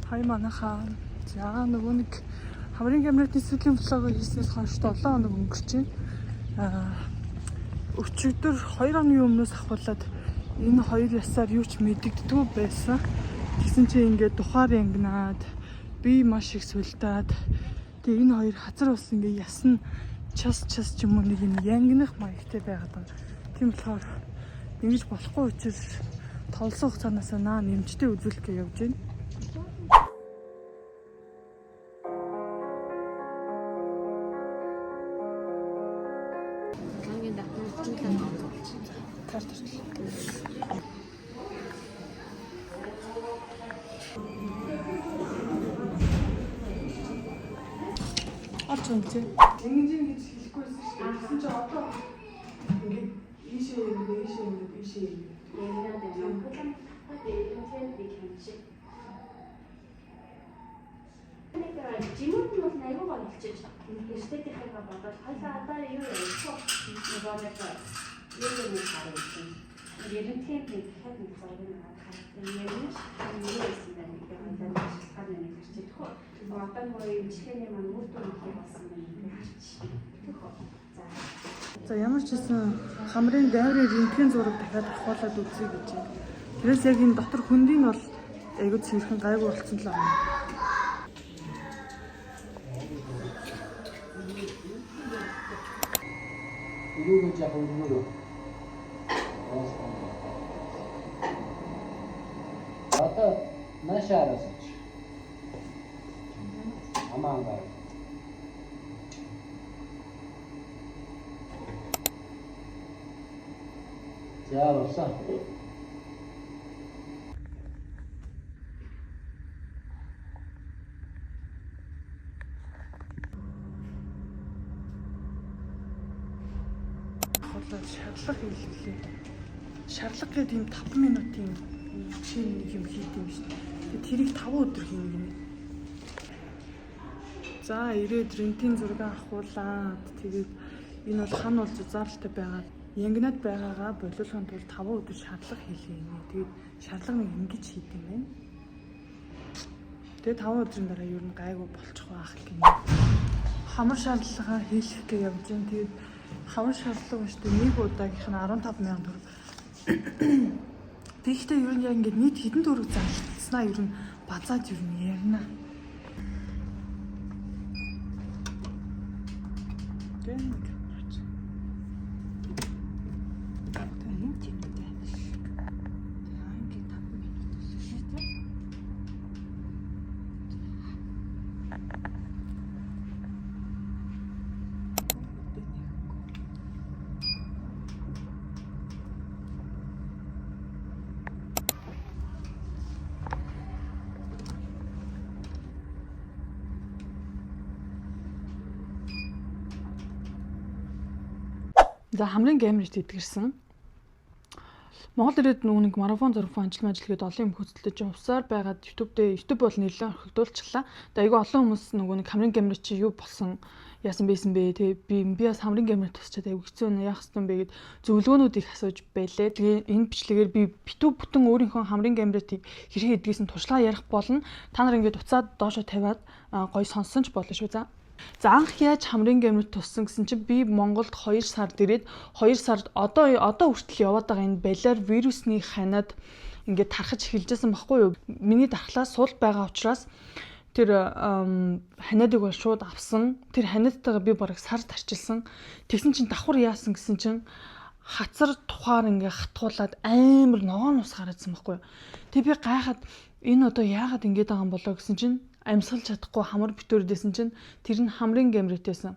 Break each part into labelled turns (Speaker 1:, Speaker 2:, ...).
Speaker 1: Хай манайхаа. За нөгөө нэг хамрын камерын сүүлийн vlog хийснээс хойш 7 хоног өнгөрч байна. Өчигдөр 2 хоногийн өмнөөс ахуулаад энэ хоёр ясаар юу ч мэдэгддэггүй байсан. Тэгсэн чинь ингээд духаар янгинаад би маш их сулдаад тэгээ энэ хоёр хазар ус ингээд ясна час час ч юм уу нэг юм янгинах маягтай байгаад байна. Тийм болохоор ингэж болохгүй учраас толсон хугацаанаас наа нэмжтэй үзүүлэх гэж явж байна.
Speaker 2: Ангийн давтамж чинь л
Speaker 1: Карт төрөл. Орч юм чи. Ингэж ингэж хэлэхгүйсэн шүү дээ. Тэгсэн чи одоо ингээд ийшээ ингээд ийшээ ингээд ийшээ ингээд.
Speaker 2: яриад байна. Нэг жимүүд нь бол айгүй гоё болчихж гэртээдийнхээ бодоод хоёлаа одоо юу ярихгүй нөгөө нэг юу юм харагдсан. Ерөнхийд нэг дахиад нэг зураг нэг харагдсан. Ярина ш юу байсан бэ гэдэг хоёлаа шалтгаан нэг гарч ирэх үү. Нөгөө одоо нөгөө имчилгээний маань үр дүн их болсон байна гэдэг харч. Тэгэх үү. За.
Speaker 1: За ямар ч гэсэн хамрын дайрын рентген зураг дахиад авахуулаад үзье гэж байна. Тэрээс яг энэ дотор хөндийн бол айгүй цэвэрхэн гайгүй болцсон л байна.
Speaker 3: Юу гэж яг үнэн. Одоо наашаа араас. Амаангаа. За болсон.
Speaker 1: Авахуулаад шарлаг хийлгэлээ. Шарлаг гэдэг юм 5 минутын чинь нэг юм хийд юм шүү дээ. Тэгээ тэрийг 5 өдөр хийнэ гинэ. За ирээд рентген зураг авахуулаад тэгээд энэ бол хан бол зузаарлалтай байгаа. Янгинад байгаагаа болиулахын тулд 5 өдөр шарлаг хийлээ гинэ. Тэгээд шарлаг нэг ингэж хийд юм байна. Тэгээд 5 өдрийн дараа ер нь гайгүй болчих واخ гинэ. Хамар шаардлагаа хийлгэх гэж явж байна. Тэгээд хамар шаардлага ба штэ нэг удаагийнх нь 15,000 төгрөг. Тэгэхдээ ер нь яг ингээд нийт хэдэн төгрөг зарлагдсанаа ер нь базаад ер нь ярина. Тэгээд нэг авч. Тэгээд энэ тэмдэ. Тэгээд ингээд 5 минут болсон шүү дээ. За хамрын геймерт эдгэрсэн. Монгол ирээд нөгөө нэг марафон зорифон ажил мажил гээд олон юм хөцөлдөж явсаар байгаад YouTube дээр YouTube бол нэлээд орхигдуулчихлаа. Тэгээ айгүй олон хүмүүс нөгөө нэг хамрын геймер чи юу болсон яасан байсан бэ те би би бас хамрын геймер тусчаад айгүй хэцүү нэ яах ёстой юм бэ гэд зөвлөгөөнүүд их асууж байлээ. Тэгээ энэ бичлэгээр би битүү бүтэн өөрийнхөө хамрын геймертийг хэрхэн эдгээс нь туршлага ярих болно. Та нар ингээд уцаад доошо тавиад гоё сонссон ч болно шүү за. За анх яаж хамрын геймерт туссан гэсэн чинь би Монголд 2 сард ирээд 2 сард одоо хүртэл яваад байгаа энэ балиар вирусны ханаад ингээд тархаж эхэлжсэн баггүй юу? Миний дархлаа сул байгаа учраас тэр ханиадыг бол шууд авсан. Тэр ханиадтайгаа би бараг сар тарчилсан. Тэгсэн чинь давхар яасан гэсэн чинь хацар тухаар ингээ хатгуулад амар ногоон ус гараадсан байхгүй юу. Тэг би гайхаад энэ одоо яагаад ингэж байгаа юм болоо гэсэн чинь амьсгалж чадахгүй хамар битүүрдээсэн чинь тэр нь хамрын гэмрэтээсэн.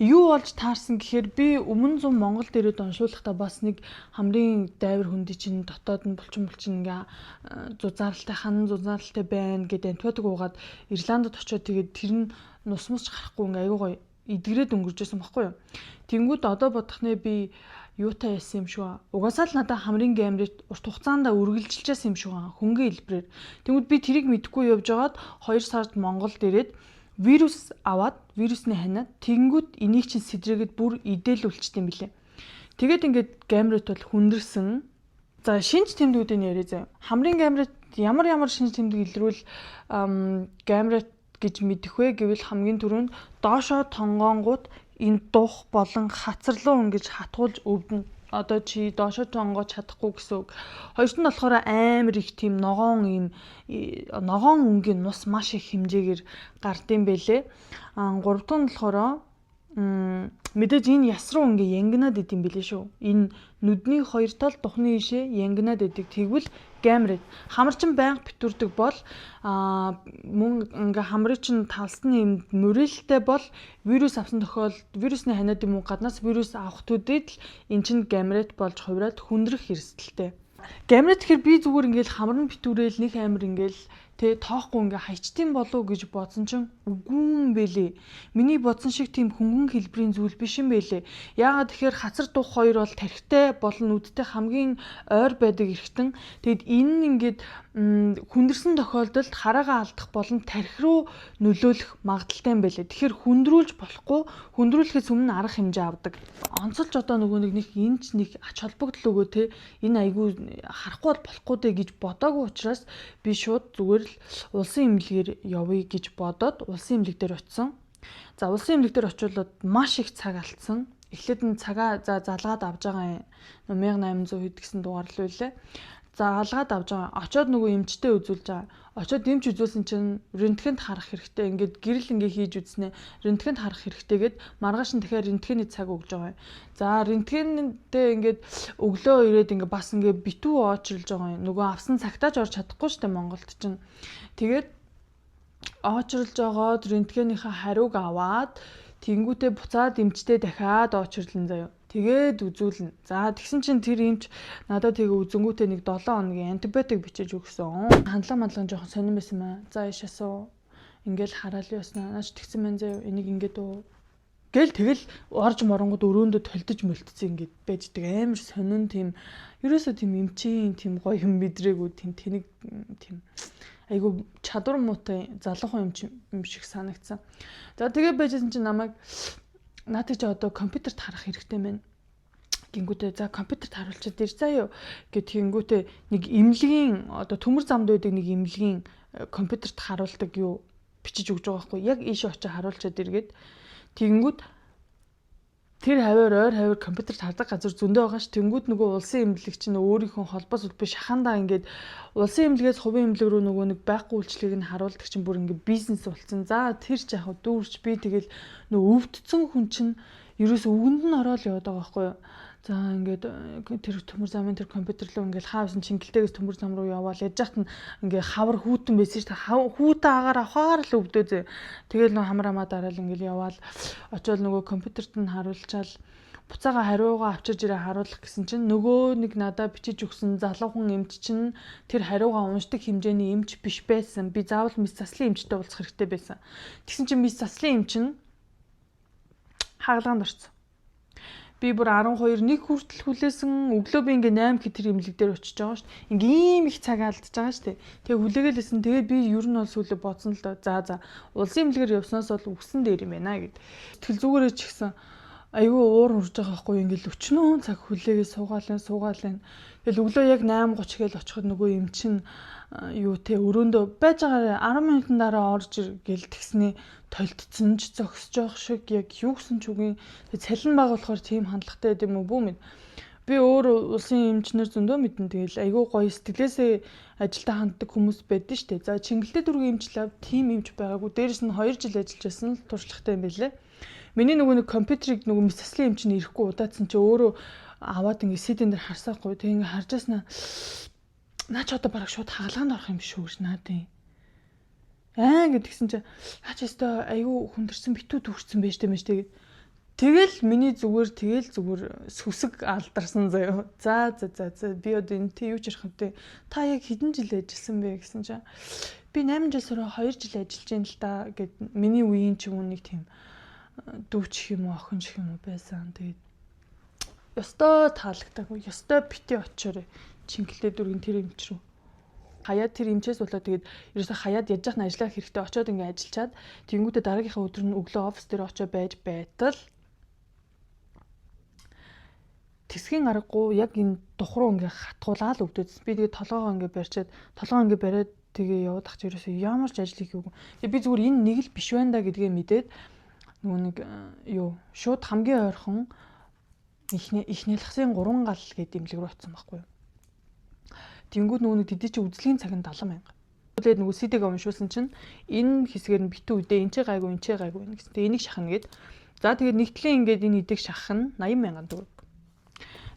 Speaker 1: Юу болж таарсан гэхээр би өмнө зун Монгол дээрээ доншуулахдаа бас нэг хамрын дайвар хөндий чинь дотоод нь булчин булчин ингээ зузаарлалтай хан зузаарлалтай байна гэдээ антибиотик уугаад Ирландд очиод тэгээд тэр нь нус мус ч гарахгүй ингээ айгуу гоё эдгрээд өнгөрч байсан байхгүй юу. Тэнгүүд одоо бодох нэ би юутай яасан юм шиг ба. Угаасаа л надад хамрын геймрит урт хугацаанд үргэлжилжсэн юм шиг ба. Хөнгөн хэлбрээр. Тэнгүүд би тэрийг мэдэхгүй явж байгаад 2 сард Монголд ирээд вирус аваад вирусны ханиад тэнгүүд энийг чинь сэдрээгээд бүр идэлүүлчихдээ юм билээ. Тэгээд ингээд геймрит бол хүндэрсэн. За шинж тэмдгүүдийг яриа заяа. Хамрын геймрит Ямар ямар шинж тэмдэг илрүүл гамрет гэж мэдэх вэ гэвэл хамгийн түрүүнд доошоо тонгоонгууд энэ дух болон хацарлуу ингэж хатгуулж өвдөнө. Одоо чи доошоо тонгооч чадахгүй гэсэн үг. Хоёрт нь болохоор амар их тийм ногоон ийм ногоон өнгийн нус маш их хэмжээгээр гардыг бэлээ. Гурав дахь нь болохоор мэдээж энэ яс руу ингээ янгинаад идэм билээ шүү. Энэ нүдний хоёр тал духны ийшээ янгинаад идэг. Тэгвэл гамрет хамар чин байнга битүүрдэг бол мөн ингээ хамрын чин талсны юм мөрөлтэй бол вирус авсан тохиолдолд вирусны ханиад юм уу гаднаас вирус авах төдийд л эн чин гамрет болж хувраад хүндрэх эрсдэлтэй. Гамрет гэхэр би зүгээр ингээл хамар нь битүүрэл нэг амир ингээл тэ тоохгүй ингээ хайчтын болов гэж бодсон чинь үгүй юм бэлээ. Миний бодсон шиг тийм хөнгөн хэлбэрийн зүйл биш юм бэлээ. Яагаад тэгэхээр хацар дух хоёр бол тархитай болон нүдтэй хамгийн ойр байдаг эрхтэн. Тэгэд энэ нь ингээд хүндэрсэн тохиолдолд хараагаа алдах болон тархи руу нөлөөлөх магадлалтай юм бэлээ. Тэгэхээр хүндрүүлж болохгүй, хүндрүүлэхээс өмнө арга хэмжээ авдаг. Онцолж одоо нөгөө нэг энэ ч нэг ач холбогдол өгөө те энэ айгүй харахгүй бол болохгүй дээ гэж бодоогүй учраас би шууд зүгээр л улсын эмнэлгээр явъя гэж бодоод улсын эмнэлэг дээр очисон. За улсын эмнэлэг дээр очиулаад маш их цаг алдсан. Эхлээд нь цагаа за залгаад авж байгаа юм. 1800 хэд гэсэн дугаар л байлээ. Залгаад авж байгаа. Очоод нөгөө эмчтэй үзүүлж байгаа. Очоод эмч үзүүлсэн чинь рентгенд харах хэрэгтэй. Ингээд гэрэл ингээ хийж үзнэ. Рентгенд харах хэрэгтэй гэд маргааш нь дахиад рентгений цаг өгж байгаа юм. За рентгентэй ингээд өглөө ирээд ингээ бас ингээ битүү оочирлж байгаа юм. Нөгөө авсан цагтаа ч орж чадахгүй шүү дээ Монголд чинь. Тэгээд оочирлж байгаад рентгенийхээ хариуг аваад тэнгүүтээ буцаад эмчтэй дахиад оочирлон заяа. Тэгээд үзүүлнэ. За тэгсэн чинь тэр эмч надад тэгээ үзэнгүүтээ нэг 7 хоногийн антибиотик бичиж өгсөн. Хандлага мандлага жоохон сонирн байсан маа. За ишасуу ингээл хараал яснаа. Наач тэгсэн мэн заяа. Энийг ингээд үү. Гэл тэгэл орж моронгод өрөөндөө толдож мөлтцэн ингээд байждаг. Амар сонин тийм ерөөсөө тийм эмчийн тийм гоё юм мэдрээгүй тийм тэнэг тийм айгу чадвар муутай залуухан юм шиг санагдсан. За тэгээ байжсэн чинь намайг наадах чи одоо компьютерт харах хэрэгтэй мэн. Гингүүтээ за компьютерт харуулчихад ир заа юу гэт гингүүтээ нэг эмнэлгийн одоо төмөр замд байдаг нэг эмнэлгийн компьютерт харуулдаг юу бичиж өгч байгаа байхгүй яг ийшээ очиж харуулчихад иргээд тэгэнгүүт тэр хаваар ойр хаваар компьютерт хардаг газар зөндөө байгаа ш. Тэнгүүд нөгөө улсын эмнэлэг чинь өөрийнхөө холбоос улбай шахандаа ингээд улсын эмнэлгээс хувийн эмнэлэг рүү нөгөө нэг байхгүй үйлчлэгийг нь харуулдаг чинь бүр ингээд бизнес болсон. За тэр ч яг дүүрч би тэгэл нөгөө өвдцэн хүн чинь ерөөс өвгөнд нь ороод яваад байгаа байхгүй юу. За ингээд тэр төмөр замын тэр компьютер руу ингээд хаавсан чингэлтэйгээс төмөр зам руу яваал яж хат нь ингээд хавар хүүтэн байсан шүү дээ. Хүүтэн агаар авахаар л өвдөө зөө. Тэгэл нөө хамар хамаа дараал ингээд яваал очиод нөгөө компьютерт нь харуулчаал буцаага хариугаа авчирж ирээ харуулах гэсэн чинь нөгөө нэг надад бичиж өгсөн залуухан эмч чинь тэр хариугаа уншдаг хэмжээний эмч биш байсан. Би заавал мэс заслын эмчтэй уулзах хэрэгтэй байсан. Тэгсэн чинь мэс заслын эмч нь хагалгаанд орсон. Би бүр 12 нэг хүртэл хүлээсэн. Өглөө би ингээ 8 хэд тэр эмнэлэг дээр очиж байгаа шүү дээ. Ингээ ийм их цаг алдчихж байгаа шүү дээ. Тэгээ хүлээгэлсэн. Тэгээ би ер нь бол сүүлээ бодсон л доо. За улсын эмнэлгээр явснаас бол үгсэн дээр юм байна гэд. Тэгэл зүгээрээ ч гэсэн айгүй уур хурж байгаа байхгүй ингээл өчнөө цаг хүлээгээ суугаалan. Тэгэл өглөө яг 8:30 гээл очиход нөгөө юм чин юу те өрөөндөө байж байгаарэ 10 минутын дараа орж ир гэл тэгсний толтцсон ч зогсож явах шиг яг юу гэсэн ч үгүй. Цалин баг болохоор тийм хандлагатай байд юм уу бүү мэд. Би өөр улсын эмчнэр зөндөө мэднэ. Тэгэл айгүй гоё сэтгэлээсээ ажилдаа ханддаг хүмүүс байдэн штэ. За Чингэлтэй дүүргийн эмч лав тийм эмч байгаагүй. Дээрэс нь 2 жил ажиллаж байсан л туршлагатай юм байлээ. Миний нөгөө нэг компьютерийг нөгөө мэс заслын эмч нь ирэхгүй удаадсан чи өөрөө аваад ингээ сидэн дээр харсаахгүй. Тэг ингээ харж яснаа наа ч одоо бараг шууд хагалгаанд орох юм шүү гэж наадын. Аа гэдгсэн чи наа ч өстой айгүй хүндэрсэн битүү төгссөн байж тээ мэж тэгээд тэгэл миний зүгээр тэгэл зүгээр сүсэг алдарсан заяо. За за за за би одоо энэтэй юу ч ярих вэ? Та яг хэдэн жил ажилласан бэ гэсэн чи би 8 жил сураа 2 жил ажиллаж байна л да гэд миний үеийн ч юм уу нэг тийм дүүчих юм уу охин ч юм уу байсан. Тэгээд ёстой таалагдаагүй. Ёстой бити очоорой. Чингэлтэй дүүргийн тэр эмч рүү. Хаяад тэр эмчээс болоод тэгээд ерөөсө хаяад яж яхна ажиллах хэрэгтэй очоод ингээ ажиллачаад тэнгүүтээ дараагийнхаа өдөр нь өглөө офис дээр очоо байж байтал Тэсгийн аргагүй яг энэ дух руу ингээ хатгуулаад өвдөдсөн. Би тэгээ толгоогоо ингээ барьчаад толгоо ингээ бариад тэгээ яваад ах чи ерөөсөө ямар ч ажил хийгээгүй. Тэгээ би зүгээр энэ нэг л биш байна да гэдгээ мэдээд нөгөө нэг юу шууд хамгийн ойрхон их нялхсын 3 гал гэдэг имлэг рүү очсон байхгүй юу. Тэнгүүд нөгөө нэг тэдний чи үзлэгийн цаг нь 70 мянга. Тэгээд нөгөө сидэг уншуулсан чинь энэ хэсгээр нь битүү үдэ энэ ч гайгүй энэ ч гайгүй гэсэн. Тэгээ энийг шахна гэд. За тэгээд нэгтлийн ингээд энэ эдэг шахах нь 80 мянган төгрөг.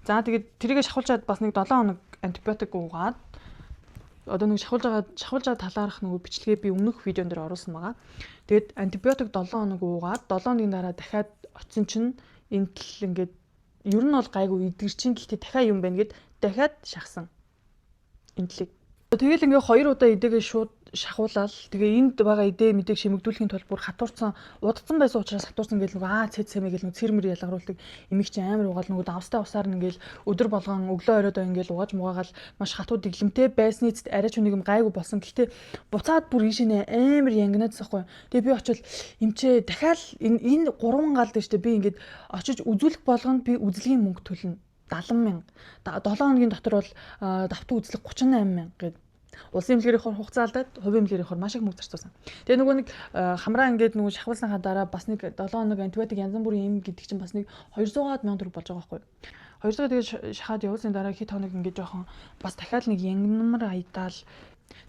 Speaker 1: За тэгээд тэрийгэ шахуулжаад бас нэг 7 хоног антибиотик уугаад одоо нэг шахуулж байгаа талаарх нөгөө бичлэгээ би өмнөх видеон дээр оруулсан байгаа. Тэгээд антибиотик 7 хоног уугаад 7 хоногийн дараа дахиад очисон чинь энэ тал ингээд ер нь бол гайгүй эдгэр чинь гэхдээ дахиад юм байна гэд дахиад шахсан. Энэ талыг. Тэгэл ингээ 2 удаа эдэгээ шууд шахуулаад тэгээ энд байгаа идэ мэдээг шимэгдүүлэхийн тулд бүр хатуурсан удцсан байсан учраас хатуурсан гэл нөгөө аа цэц сэмэ гэл нөгөө цэрмэр ялгаруулдаг эмиг чи амар угаал нөгөө давстай усаар нь ингээл өдөр болгон өглөө оройдоо ингээл угааж мугаагаал маш хатуу дэглэмтэй байсны эцэст арай ч нэг юм гайгүй болсон. Гэхдээ буцаад бүр ийшээ амар янгинаадсан хгүй. Тэгээ би очил эмчээ дахиад энэ 3 гал дээр штэ би ингээд очиж үзүүлэх болгонд би үзлэгийн мөнгө төлнө. 70 мянга. 7 хоногийн дотор бол давтан үзлэг 38 мянга гэдэг. Улсын эмнэлгээр явахаар хугацаа алдаад хувийн эмнэлгээр явахаар маш их мөнгө зарцуулсан. Тэгээ нөгөө нэг хамраа ингээд нөгөө шахуулсныхаа дараа бас нэг 7 хоног антибиотик янз бүрийн юм гэдэг чинь бас нэг 200-аад мянга төгрөг болж байгаа байхгүй юу. 200 тэгээ шахаад явуулсны дараа хэд хоног ингээд жоохон бас дахиад нэг янгинмар айдаал.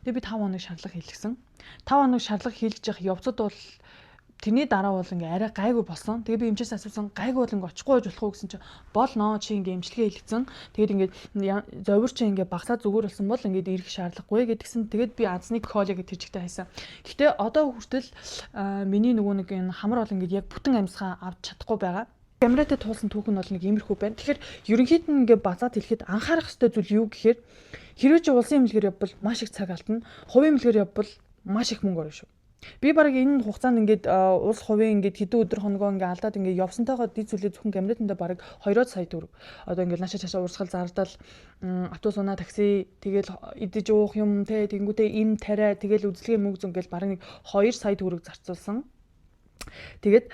Speaker 1: Тэгээ би 5 хоног шарлага хийлгсэн. 5 хоног шарлага хийлгэж явах явцад бол тэрний дараа бол ингээ арай гайгүй болсон. Тэгээ би эмчээс асуусан гайгүй бол ингээ очихгүй байж болох уу гэсэн чинь болно чи ингээ эмчилгээ хийлгэсэн. Тэгээд ингээ зовир чи ингээ багасаа зүгээр болсон бол ингээд ирэх шаардлагагүй гэдгсэн. Тэгээд би азны коли гэж тэр чигтээ хайсан. Гэхдээ одоо хүртэл миний нөгөө нэг энэ хамар бол ингээд яг бүтэн амьсгаа авч чадахгүй байгаа. Камератай туулсан түүх нь бол нэг иймэрхүү байна. Тэгэхээр ерөнхийд нь ингээ базаад хэлэхэд анхаарах ёстой зүйл юу гэхээр хэрвээ чи улсын эмнэлгээр явбал маш их цаг алдна. Хувийн эмнэлгээр явбал маш их мөнгө орно шүү. Би бараг энэ хугацаанд ингээд улс хувийн ингээд хэдэн өдөр хоногоо ингээд алдаад ингээд явсантайгаа дид зүйлээ зөвхөн камератандаа бараг 2 сая төгрөг. Одоо ингээд наашаа цаашаа урсгал зардал автобус унаа такси тэгэл идэж уух юм те тэгэнгүүтээ им тариа тэгэл үзлэгийн мөнгө зөн гэл бараг нэг 2 сая төгрөг зарцуулсан. Тэгээд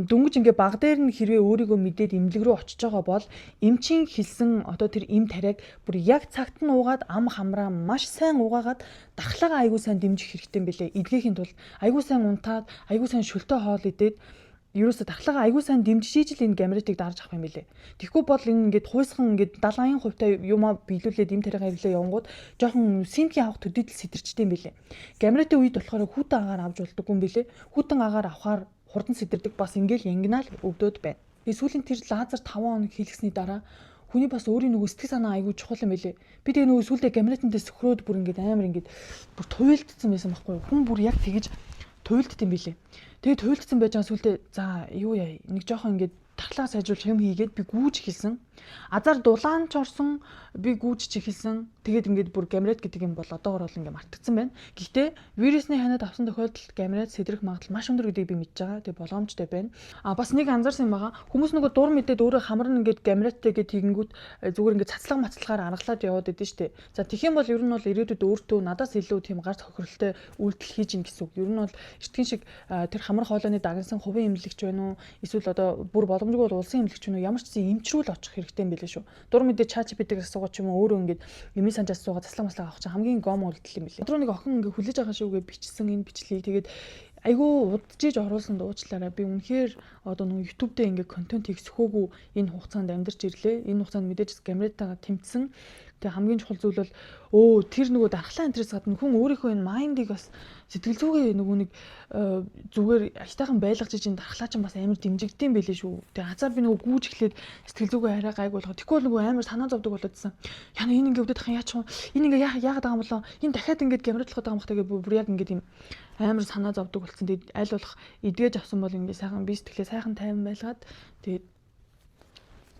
Speaker 1: дөнгөж ингээ баг дээр нь хэрвээ өөрийгөө мэдээд эмнэлэг рүү очиж байгаа бол эмчийн хэлсэн одоо тэр эм тариаг бүр яг цагт нь уугаад ам хамраа маш сайн угаагаад дархлаагаа айгүй сайн дэмжих хэрэгтэй юм бэлээ. Эдгэхийн тулд айгүй сайн унтаад айгүй сайн шөлтөө хоол идээд ерөөсө дархлаагаа айгүй сайн дэмжиж ижил энэ гамретыг дарж авах юм бэлээ. Тэгэхгүй бол энэ ингээд хуйсхан ингээд 70 80% юмаа биелүүлээд эм тариагаа хэвлээ явангууд жоохон симки авах төдийдөл сэтэрчтэй юм бэлээ. Гамретын үед болохоор хүүтэн агаар авч болдоггүй юм бэлээ. Хүүтэн агаар авахаар хурдан сэтэрдэг бас ингээл янгинаал өвдөд байна. Тэгээ сүүлийн тэр лазер 5 хоног хийлгэсний дараа хүний бас өөрийн нөгөө сэтгэл санаа айгүй чухал юм байлээ. Би тэгээ нөгөө сүүлдээ гамретандээ сөхрөөд бүр ингээд амар ингээд бүр туйлдсан байсан байхгүй юу? Хүн бүр яг тэгэж туйлдд юм билээ. Тэгээ туйлдсан байж байгаа сүүлдээ за юу яа нэг жоохон ингээд дархлаа сайжруулах юм хийгээд би гүүж эхэлсэн. Азар дулаан ч орсон, би гүүжж эхэлсэн. Тэгээд ингээд бүр гамрет гэдэг юм бол одоогор бол ингээд мартагдсан байна. Гэхдээ вирусны ханиад авсан тохиолдолд гамрет сэдрэх магадлал маш өндөр гэдгийг би мэдж байгаа. Тэгээ боломжтой байна. А бас нэг анзаарсан юм байгаа. Хүмүүс нөгөө дур мэдээд өөрөө хамар нь ингээд гамреттэй гэж тэгэнгүүт зүгээр ингээд цацлага мацлагаар аргалаад яваад идэв штэ. За тэгэх юм бол ер нь бол ирээдүйд өөртөө надаас илүү тийм гар тохиролтой үйлдэл хийж ин гэсэн үг. Ер нь бол эртхэн шиг тэр хамар хоолойны дагнсан хувийн эмнэлэгч байна уу? Эсвэл одоо бүр боломжгүй бол улсын эмнэлэгч байна уу? Ямар ч зэн эмчрүүл очих хэрэгтэй юм билээ шүү. Дур мэдээ ChatGPT-гээс асуугаад ч юм уу өөрөө ингээд эмийн санжаас асуугаад заслаг маслаг авах чинь хамгийн гом үйлдэл юм билээ. Өдрөө нэг охин ингээд хүлээж байгаа шүүгээ бичсэн энэ бичлэгийг тэгээд айгүй удажиж оруулсан дуучлаарай. Би үнэхээр одоо нөгөө YouTube дээр ингээд контент хийх сөхөөгүй энэ хугацаанд амьдарч ирлээ. Энэ хугацаанд мэдээж камератайгаа тэмцсэн. Тэгээ хамгийн чухал зүйл бол тэр нөгөө дархлаа энтрээс гадна хүн өөрийнхөө энэ майндыг бас сэтгэл зүгээ нөгөө нэг зүгээр аятайхан байлгаж иж энэ дархлаа чинь бас амар дэмжигдэм байлээ шүү. Тэгээ азар би нөгөө гүүж эхлээд сэтгэл зүгээ арай гайг болгоо. Тэгэхгүй бол нөгөө амар санаа зовдөг болоодсэн. Яна энэ ингээ өвдөд хаа яачих вэ? Энэ ингээ яагаад байгаа юм болоо? Энэ дахиад ингээд гямратлах байгаа юм бах тэгээ бүр яг ингээд юм амар санаа зовдөг болсон. Тэгээд аль болох эдгэж авсан бол ингээ сайхан би сэтгэлээ сайхан тайван байлгаад тэгээд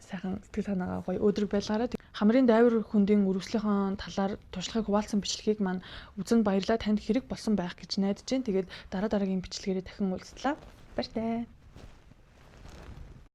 Speaker 1: сайхан сэтгэл санаагаа гоё өөдрөг байлгаарай. Хамрын дайвар хөндийн өргөслийнхөө талаар туршлагыг хуваалцсан бичлэгийг маань үзэн баярлалаа. Танд хэрэг болсон байх гэж найдаж байна. Тэгээд дараа дараагийн бичлэгээрээ дахин уулзлаа. Баяртай.